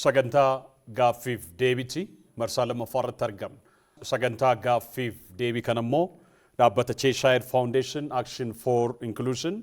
Sagantaa gaaffiif deebiti marsaa lammaffaa irratti argamna. Sagantaa gaaffiif deebii kana immoo dhaabbata Cheshire Foundation Action for Inclusion,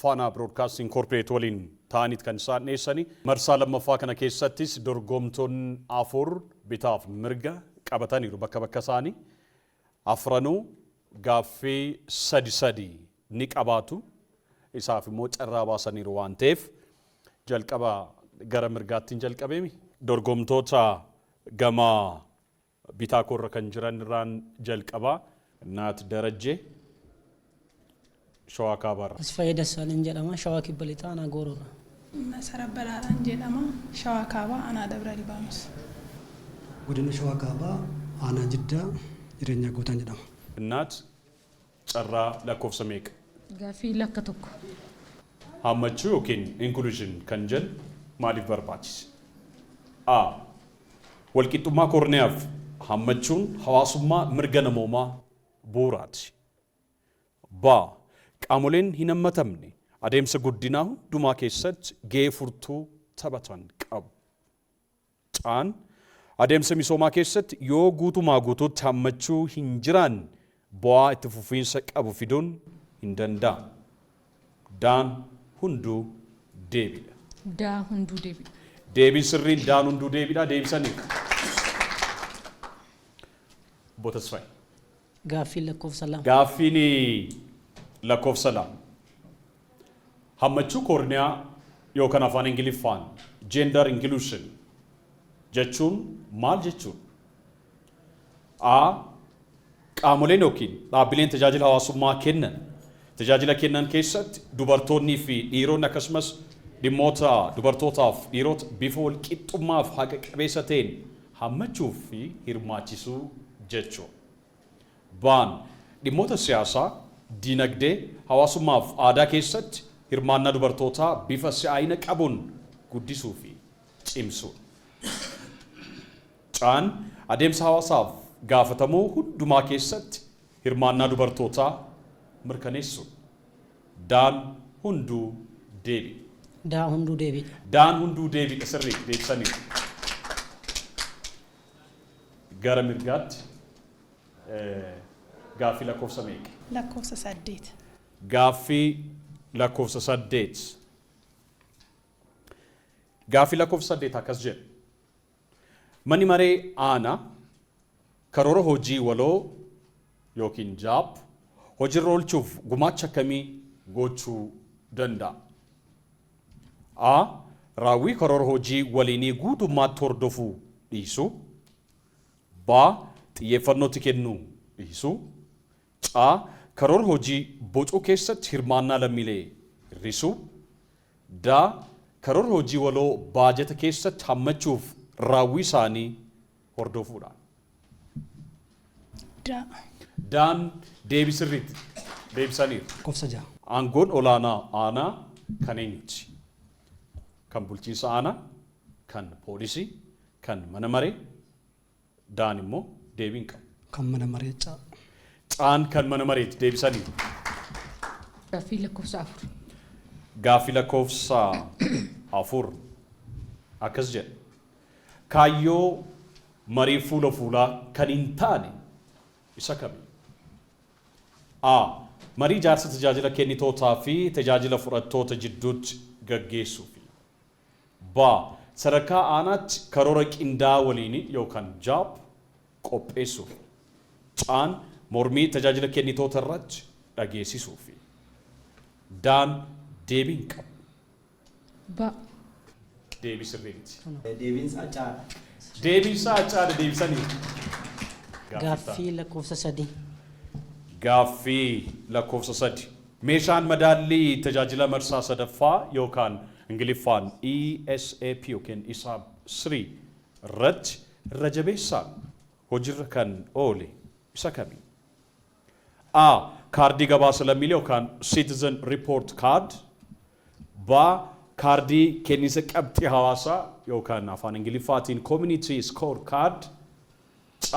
Faanaa Broadcasting Corporate waliin ta'aniit kan isaan dhiyeessani. Marsaa lammaffaa kana keessattis dorgomtoonni afur bitaaf mirga qabataniiru bakka bakka isaanii. Afranuu gaaffii sadi sadi ni qabaatu. Isaaf immoo carraa baasaniiru waan ta'eef, jalqaba gara mirgaattiin jalqabeemi. Dorgomtoota gama bitaa koorra kan jiran irraan jalqabaa. Naat Darajjee, Shawaa Kaabaarra. Tasfaayee Dassaaleny jedhama. Shawaa Kibba Lixaa, Aanaa Gooroorraa. Masarat Badhaadhaan jedhama. Shawaa Kaabaa, Aanaa Dabra Libaanos. Godina Shawaa Kaabaa, Aanaa Jiddaa, Jireenyaa Guutaan jedhama. Innaat, carraa lakkoofsa meeqa? Gaaffii lakka 1. Hammachuu yookiin inclusion kan jennu maaliif barbaachise? A. Walqixxummaa koorniyaaf hammachuun hawaasummaa mirga namoomaa bu'uuraati. B. Qaamoleen hin hammatamne adeemsa guddinaa hundumaa keessatti gahee furtuu taphatan qabu. C'n adeemsa misoomaa keessatti yoo guutumaa guutuutti hammachuu hin jiraanne bu'aa itti fufiinsa qabu fiduun hin danda'amu. D'n hunduu deebiidha. D hunduu deebiidha. Deebiin sirriin D'n hunduu deebiidha. Deebisaniiru. Obbo Tasfaayee. Gaaffiin lakkoofsa 2. Gaaffiin lakkoofsa 2. Hammachuu koorniyaa yookan afaan Ingiliffaan gender inclusion jechuun maal jechuudha? A. Qaamoleen yookiin dhaabbileen tajaajila hawaasummaa kennan tajaajila kennan keessatti dubartoonnii fi dhiironni akkasumas dhimmoota dubartootaaf dhiirota bifa walqixxummaaf haqa qabeessa ta'een hammachuu fi hirmaachisuu jechuudha. B'n dhimmoota siyaasaa, diinagdee, hawaasummaaf aadaa keessatti hirmaannaa dubartootaa bifa si'aayina qabuun guddisuu fi cimsuudha. C'n adeemsa hawaasaaf gaafatamuu hundumaa keessatti hirmaannaa dubartootaa mirkaneessuudha. D'n hunduu deebiidha. D hunduu deebiidha. D'n hunduu deebiidha, sirriidha, deebisaniiru. Gara mirgaatti gaaffii lakkoofsa meeqa? Lakkoofsa 8. Gaaffii lakkoofsa 8. Gaaffii lakkoofsa 8 akkas jedha. Manni maree aanaa karoora hojii waloo yookiin JAP hojiirra oolchuuf gumaacha akkamii gochuu danda'a? A. Raawwii karoora hojii waliinii guutummaatti hordofuu dhiisuu. B. Xiyyeeffannoo itti kennuu dhiisuu. C. Karoora hojii bocuu keessatti hirmaannaa lammiilee hir'isuu. D. Karoora hojii waloo baajata keessatti hammachuuf raawwii isaanii hordofuudhaan. D. D'n deebii sirriitti deebisaniiru. Lakkoofsa 6. Aangoon olaanaa aanaa kan eenyuti? Kan bulchiinsa aanaa, kan poolisii, kan mana maree, D'n immoo deebii hin qabu. Kan mana maree C. C'n kan mana mareeti, deebisaniiru. Gaaffii lakkoofsa 4. Gaaffii lakkoofsa 4 akkas jedha. Kaayyoo marii fuula fuulaa kan hin taane isa kami? A. Marii ijaarsa tajaajila kennitootaa fi tajaajila fudhattoota jidduutti gaggeessuufi. B. Sadarkaa aanaatti karoora qindaa'aa waliinii yookaan jap qopheessuufi. C'n mormii tajaajila kennitoota irratti dhageessisuufi. D'n deebii hin qabu. B. Deebii sirrii miti. Deebiin isaa C dha. Deebiin isaa C dha, deebisaniiru. Gaaffii lakkoofsa 3. Gaaffii lakkoofsa 3. Meeshaan madaallii tajaajila marsaa 3ffaa yookaan Ingiliffaan ESAP yookiin ESAP 3 irratti irra jabeessaan hojirra kan oole isa kami? A. Kaardii gabaasa lammiilee yookaan Citizen Report Card. B. Kaardii kenniinsa qabxii hawaasaa yookaan afaan Ingiliffaatiin Community Score Card. C.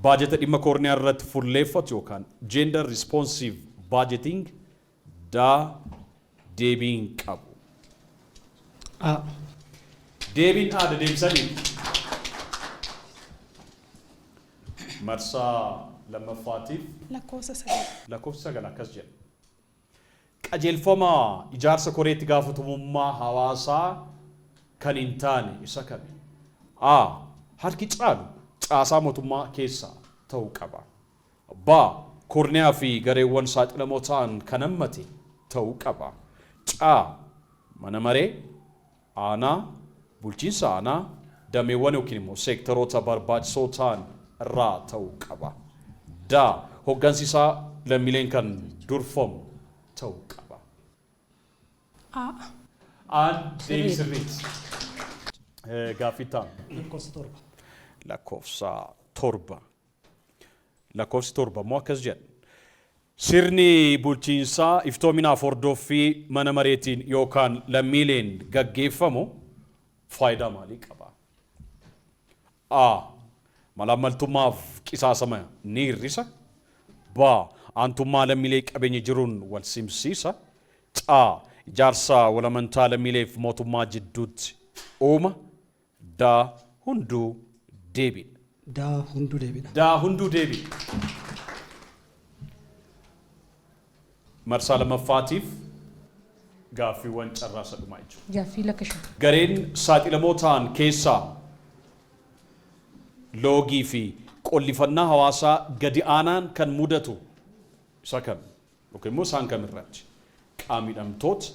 Baajata dhimma koorniyaa irratti fulleeffatu yookaan Gender Responsive Budgeting. D. Deebii hin qabu. A. Deebiin aada deebisanii. Marsaa lammaffaatiif Lakkoofsa 9. Lakkoofsa 9 akkas jedha. Qajeelfama ijaarsa koreetti gaafatamummaa hawaasaa kan hin taane isa kami? A. Harki caalu caasaa mootummaa keessaa ta'uu qaba. B. Korniyaa fi gareewwan saaxilamoo ta'an kan hammate ta'uu qaba. C. Mana maree, aanaa, bulchiinsa aanaa, dameewwan yookiin immoo seektaroota barbaachisoo ta'an irraa ta'uu qaba. D. Hoggansi isaa lammiileen kan durfamu ta'uu qaba. A. Aan deebii sirriiti. Gaaffii ta'an. Lakkoofsa 7. Lakkoofsa 7. Lakkoofsi 7 immoo akkas jedha. Sirni bulchiinsaa iftoominaaf hordoffii mana mareetiin yookaan lammiileen gaggeeffamu faayidaa maalii qaba? A. Malaammaltummaaf qisaasama ni hir'isa. B. Aantummaa lammiilee qabeenya jiruun wal simsiisa. C. Ijaarsa walamantaa lammiileef mootummaa jidduutti uuma. D. Hunduu deebiidha. D. Hunduu deebiidha. D. Hunduu deebiidha. Marsaa lammaffaatiif gaaffiiwwan carraa sadhumaa jechuudha. Gaaffii lakka 5. Gareen saaxilamoo ta'an keessaa loogii fi qollifannaa hawaasaa gadi aanaan kan mudatu isa kam? Yookiin immoo isaan kam irratti? Qaama miidhamtoota,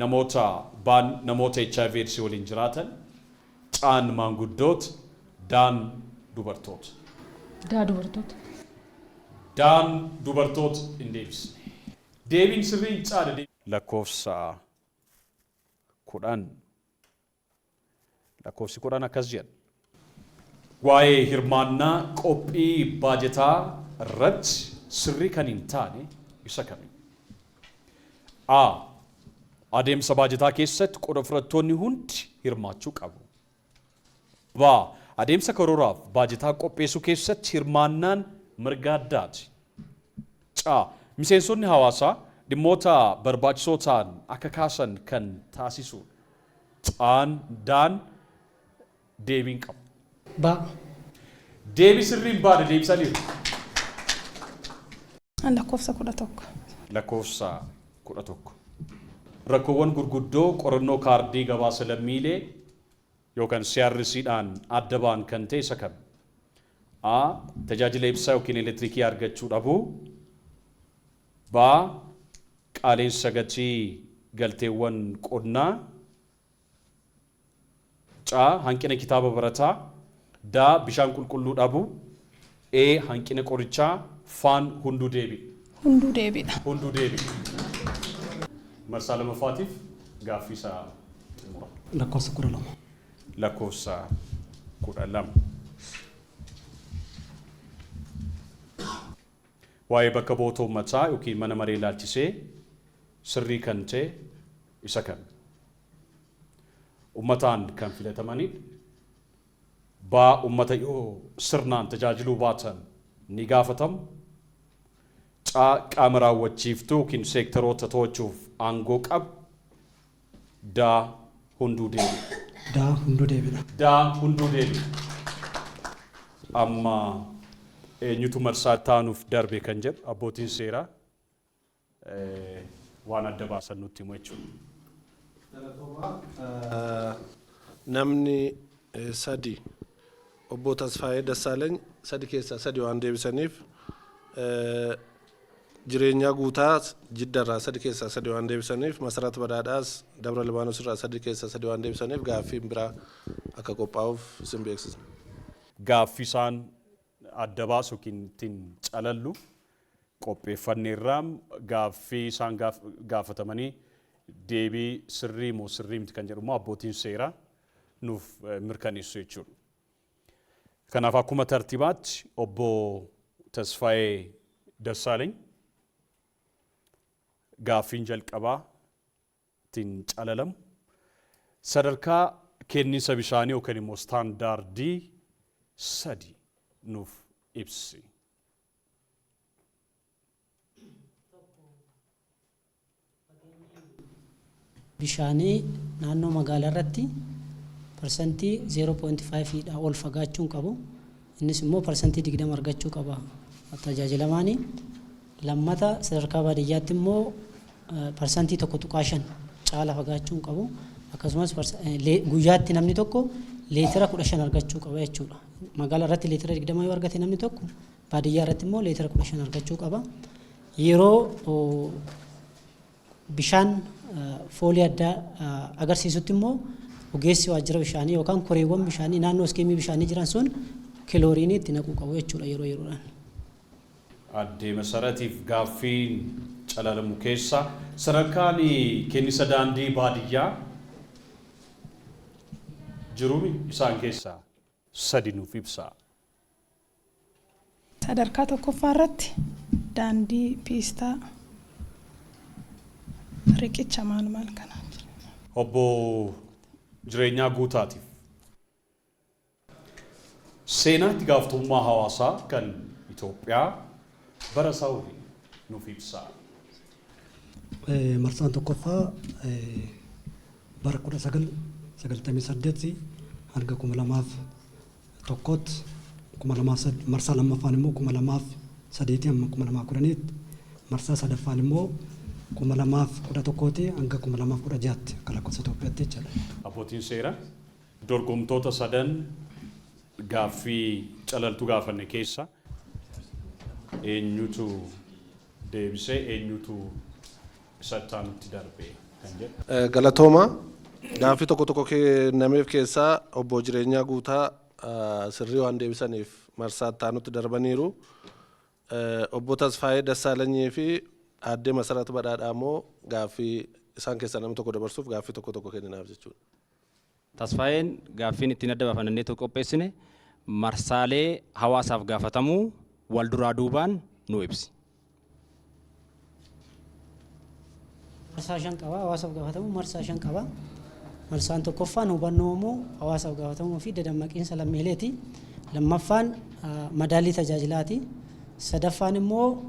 namoota baan namoota HIV AIDS waliin jiraatan, caan maanguddoota, daan dubartoota. Daa dubartoota. Daan dubartoota hin deebisne. Deebiin sirriin caala. Lakkoofsa 10. Lakkoofsi 10 akkas jedha. Waa'ee hirmaannaa qophii baajetaa irratti sirrii kan hin taane isa kami? A. Adeemsa baajetaa keessatti qooda fudhattoonni hundi hirmaachuu qabu. B. Adeemsa karooraaf baajetaa qopheessuu keessatti hirmaannaan mirga addaati. C. Miseensonni hawaasaa dhimmoota barbaachisoo ta'an akka kaasan kan taasisudha. Caan daan deebiin qabu. B. Deebii sirriin baadha deebisaniiru. Lakkoofsa 11. Lakkoofsa 11. Rakkoowwan gurguddoo qorannoo kaardii gabaasa lammiilee yookaan CRC dhaan adda ba'an kan ta'e isa kami? A. Tajaajila ibsaa yookiin elektirikii argachuu dhabuu. B. Qaaleensa gatii galteewwan qonnaa. C. Hanqina kitaaba barataa. D. Bishaan qulqulluu dhabuu. E. Hanqina qorichaa. Faan hunduu deebi. Hunduu deebiidha. Hunduu deebi. Marsaa lammaffaatiif gaaffii isaa xumura. Lakkoofsa 12. Lakkoofsa 12. Waa'ee bakka bu'oota uummataa yookiin mana maree ilaalchisee sirrii kan ta'e isa kam? Uummataan kan filatamanidha. Baa uummata yoo sirnaan tajaajiluu baatan ni gaafatamu. Caa qaama raawwachiiftuu yookiin seektaroota to'achuuf aangoo qabu. Daa hunduu deebi. Daa hunduu deebidha. Daa hunduu deebi. Amma eenyutu marsaa taanuuf darbe kan jedhu abbootiin seeraa waan adda baasan nutti himu jechuudha. Namni sadi obbo Tasfaayee Dassaaleeny 3 keessaa 3 waan deebisaniif, Jireenyaa Guutaa Jiddarraa 3 keessaa 3 waan deebisaniif, Masarat Badhaadhaas Dabra Libaanos irraa 3 keessaa 3 waan deebisaniif gaaffiin biraa akka qophaa'uuf isin beeksisna. Gaaffii isaan adda baasu yookiin ittiin calallu qopheeffanneerraa gaaffii isaan gaafatamanii deebii sirrii moo sirrii miti kan jedhu immoo abbootiin seeraa nuuf mirkaneessu jechuudha. Kanaaf akkuma tartiibaatti obbo Tasfaayee Dassaaleny gaaffiin jalqabaa ittiin calalamu sadarkaa kenniinsa bishaanii yookaan immoo istaandaardii 3 nuuf ibsi. Bishaanii naannoo magaalaa irratti 0.5% dha ol fagaachuu hin qabu. Innis immoo 20% argachuu qaba tajaajilamaani. Lammata, sadarkaa baadiyyaatti immoo 1.5% caala fagaachuu hin qabu. Akkasumas guyyaatti namni tokko leetira 15 argachuu qaba jechuudha. Magaalaa irratti leetira 20 yoo argate namni tokko, baadiyyaa irratti immoo leetira 15 argachuu qaba. Yeroo bishaan foolii addaa agarsiisutti immoo ogeessi waajjira bishaanii yookaan koreewwan bishaanii naannoo iskeemii bishaanii jiran sun kilooriinii itti naquu qabu jechuudha yeroo yeroodhaan. Addee Masaratiif gaaffiin calalamu keessa sadarkaan kennisa daandii baadiyyaa jiruun isaan keessaa sadi nuuf ibsaa. Sadarkaa tokkoffaa irratti daandii piistaa, riqicha, maal maal kanaa jira. Obbo Jireenyaa Guutaatiif. Seenaa itti gaafatamummaa hawaasaa kan Itoophiyaa bara isaa waliin nuuf ibsaa. Marsaan tokkoffaa bara 1998 hanga 2001tti, marsaa lammaffaan immoo 2003 hamma 2010tti, marsaa sadaffaan immoo 2011tti hanga 2016tti akka lakkoofsa Itoophiyaatti jechuudha. Abbootiin seeraa, dorgomtoota sadan gaaffii calaltuu gaafanne keessa eenyutu deebisee, eenyutu isa itti darbe kan jedhu. Galatooma. Gaaffii tokko tokko kennameef keessaa obbo Jireenyaa Guutaa sirrii waan deebisaniif marsaa itti aanutti darbaniiru. Obbo Tasfaayee Dassaalanyii fi aaddee Masarat Badhaadhaa immoo gaaffii isaan keessaa namni tokko dabarsuuf gaaffii tokko tokko kenninaaf jechuudha. Tasfaayeen gaaffiin ittiin adda baafannee qopheessine marsaalee hawaasaaf gaafatamuu wal duraa duubaan nu ibsi. Marsaa shan qaba. Hawaasaaf gaafatamu marsaa shan qaba. Marsaan tokkoffaan hubannoo uumuu, hawaasaaf gaafatamuu fi dadammaqiinsa lammiileeti. Lammaffaan madaallii tajaajilaati. Sadaffaan immoo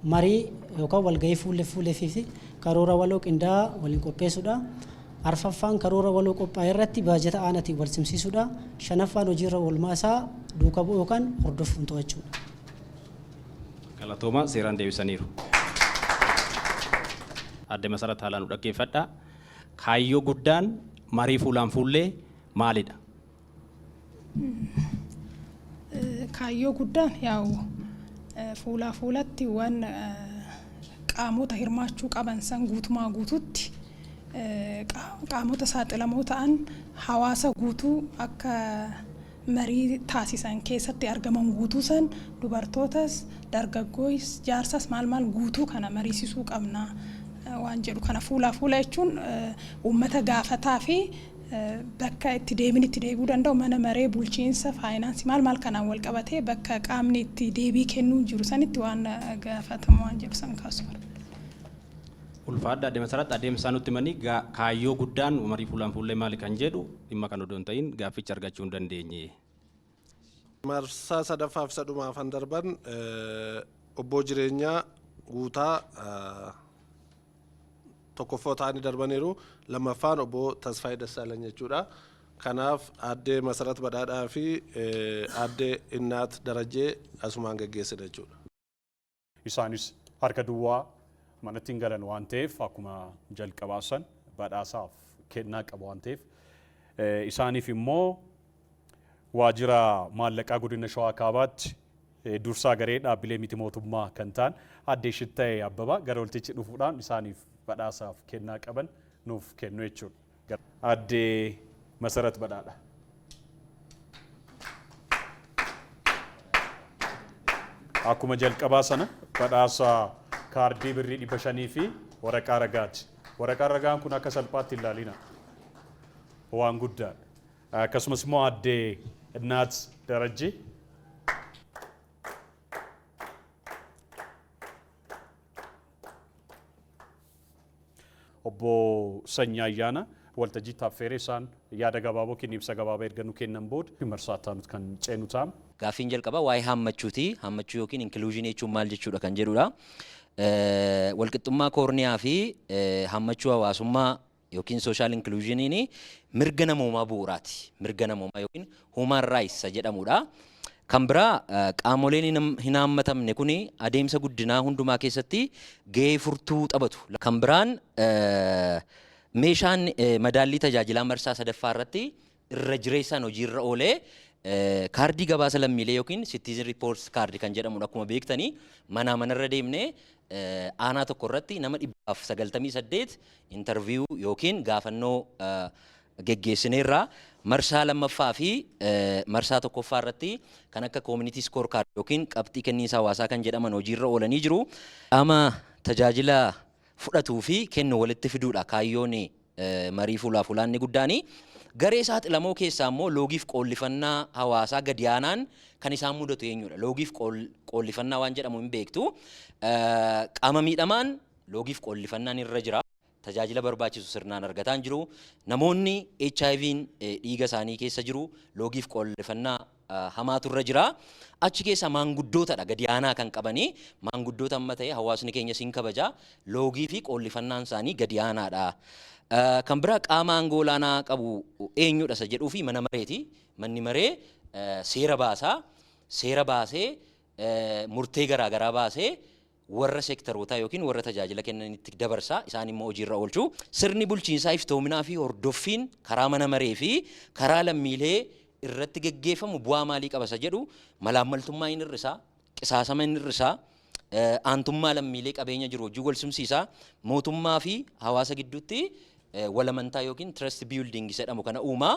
marii yookaan walgahii fuullee fuullee fi karoora waloo qindaa'aa waliin qopheessuudha. Arfaffaan karoora waloo qophaa'e irratti baajata aanaatiin wal simsiisuudha. Shanaffaan hojiirra oolmaa isaa duuka bu'uu yookaan hordofuun to'achuudha. Galatooma, seeraan deebisaniiru. Aadde Masarat, haalaan nu dhaggeeffadha. Kaayyoo guddaan marii fuulaan fuullee maalidha? Kaayyoo guddaan yaa'u fuulaa fuulatti waan qaamota hirmaachuu qaban san guutumaa guututti qaamota saaxilamoo ta'an, hawaasa guutuu akka marii taasisan, keessatti argaman guutuu san, dubartootas, dargaggooyis, jaarsas, maal maal guutuu kana mariisisuu qabna waan jedhu kana. Fuulaa fuula jechuun uummata gaafataa fi bakka itti deebiin itti deebi'uu danda'u, mana maree bulchiinsa, faayinaansii, maal maal kanaan wal qabatee bakka qaamni itti deebii kennuu jiru sanitti waan gaafatamu waan jedhu san kaasu barbaada. Ulfaadha, Aadde Masarat. Adeemsa nutti himanii kaayyoo guddaan marii fuulaan fuullee maali kan jedhu dhimma kan odoo hin ta'in gaafficha argachuu hin dandeenye. Marsaa sadaffaaf isa dhumaafan darban obbo Jireenyaa Guutaa tokkoffoo ta'anii darbaniiru. Lammaffaan obbo Tasfaayee Dassaalany jechuudha. Kanaaf aaddee Masarat Badhaadhaa fi aaddee Innaat Darajjee asumaan geggeessina jechuudha. Isaanis harka duwwaa manatti hin galan waan ta'eef, akkuma jalqabaa san badhaasaaf kennaa qaba waan ta'eef, isaaniif immoo waajjira maallaqaa godina Shawaa Kaabaatti dursaa garee dhaabbilee miti mootummaa kan ta'an addee Shittayee Abbabaa gara waltichi dhufuudhaan isaaniif badhaasaaf kennaa qaban nuuf kennu jechuudha. Addee Masarat Badhaadha. Akkuma jalqabaa sana badhaasa kaardii birrii 500 fi waraqaa ragaati. Waraqaan ragaan kun akka salphaatti hin ilaalina. Waan guddaadha. Akkasumas immoo addee Innaat Darajjii. Obbo Sanyii Ayyaana waltajjii affeeree isaan yaada gabaaboo kenni ibsa gabaabaa erga nu kennan booda marsaa itti kan ceenu ta'a. Gaaffiin jalqabaa waa'ee haammachuuti. Haammachuu yookiin inclusion jechuun maal jechuudha kan jedhudha. Walqixxummaa koorniyaa fi haammachuu hawaasummaa yookiin social inclusioniin mirga namoomaa bu'uuraati. Mirga namoomaa yookiin human rights jedhamudha. Kan biraa, qaamoleen hin haammatamne kuni adeemsa guddinaa hundumaa keessatti gahee furtuu taphatu. Kan biraan, meeshaan madaallii tajaajilaa marsaa sadaffaa irratti irra jireessaan hojiirra oolee kaardii gabaasa lammiilee yookiin citizen reports card kan jedhamudha. Akkuma beektanii, manaa manarra deemnee aanaa tokko irratti nama 198 interview yookiin gaafannoo geggeessineerra. Marsaa lammaffaa fi marsaa tokkoffaa irratti kan akka community score card yookiin qabxii kenniinsa hawaasaa kan jedhaman hojiirra oolanii jiru. Qaama tajaajila fudhatuu fi kennu walitti fiduudha kaayyoon marii fuulaa fuulaan inni guddaani. Garee saaxilamoo keessaa immoo loogiif qoollifannaa hawaasaa gadi aanaan kan isaan mudatu eenyudha? Loogiif qoollifannaa waan jedhamu hin beektu. Qaama miidhamaan loogiif qoollifannaan irra jira. Tajaajila barbaachisu sirnaan argataa hin jiru. Namoonni HIV'n dhiiga isaanii keessa jiru loogiif qoollifannaa hamaatu irra jira. Achi keessa maanguddootadha gadi aanaa kan qabanii. Maanguddoota amma ta'e hawaasni keenya siin kabaja. Loogii fi qoollifannaan isaanii gadi aanaadha. Kan biraa, qaama aangoo olaanaa qabu eenyudha isa jedhuu fi mana mareeti. Manni maree seera baasaa. Seera baasee, murtee garaagaraa baasee, warra seektarootaa yookiin warra tajaajila kennanitti dabarsaa, isaan immoo hojiirra oolchu. Sirni bulchiinsaa iftoominaa fi hordoffiin karaa mana maree fi karaa lammiilee irratti geggeeffamu bu'aa maalii qaba isa jedhu, malaammaltummaa hin hir'isaa, qisaasama hin hir'isaa, aantummaa lammiilee qabeenya jiru hojii wal simsiisaa, mootummaa fi hawaasa gidduutti walamantaa yookiin trust building jedhamu kana uumaa.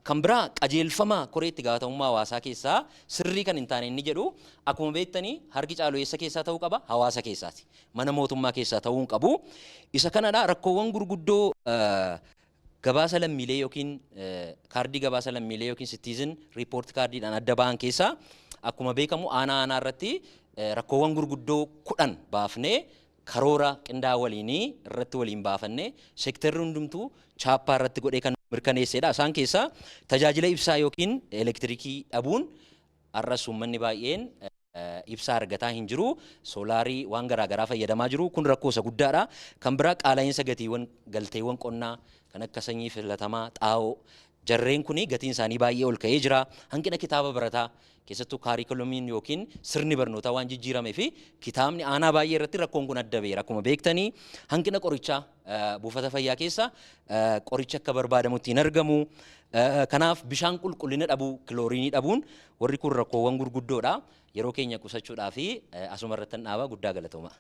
Kan biraa, qajeelfama koree itti gaafatamummaa hawaasaa keessaa sirrii kan hin taane inni jedhu, akkuma beektanii, harki caalu eessa keessaa ta'uu qaba? Hawaasa keessaati. Mana mootummaa keessaa ta'uu hin qabu. Isa kanadha. Rakkoowwan gurguddoo gabaasa lammiilee yookiin kaardii gabaasa lammiilee yookiin citizen report cardiidhaan adda ba'an keessaa, akkuma beekamu, aanaa aanaa irratti rakkoowwan gurguddoo 10 baafnee, karoora qindaa'aa waliinii irratti waliin baafannee, seektarri hundumtuu chaappaa irratti godhee kan mirkaneessedha. Isaan keessaa tajaajila ibsaa yookiin elektirikii dhabuun, har'as uummanni baay'een ibsaa argataa hin jiru. Soolaarii waan garaagaraa fayyadamaa jiru. Kun rakkoo isa guddaadha. Kan biraa, qaala'iinsa gatiiwwan galteewwan qonnaa kan akka sanyii filatamaa, xaa'oo, jarreen kuni gatiin isaanii baay'ee ol ka'ee jira. Hanqina kitaaba barataa, keessattuu kaarikulamiin yookiin sirni barnootaa waan jijjiiramee fi kitaabni aanaa baay'ee irratti rakkoon kun adda ba'eera. Akkuma beektanii, hanqina qorichaa, buufata fayyaa keessa qoricha akka barbaadamutti hin argamu. Kanaaf bishaan qulqullina dhabuu, kilooriinii dhabuun, warri kun rakkoowwan gurguddoodha. Yeroo keenya qusachuudhaa fi asuma irratti dhaaba. Guddaa galatooma.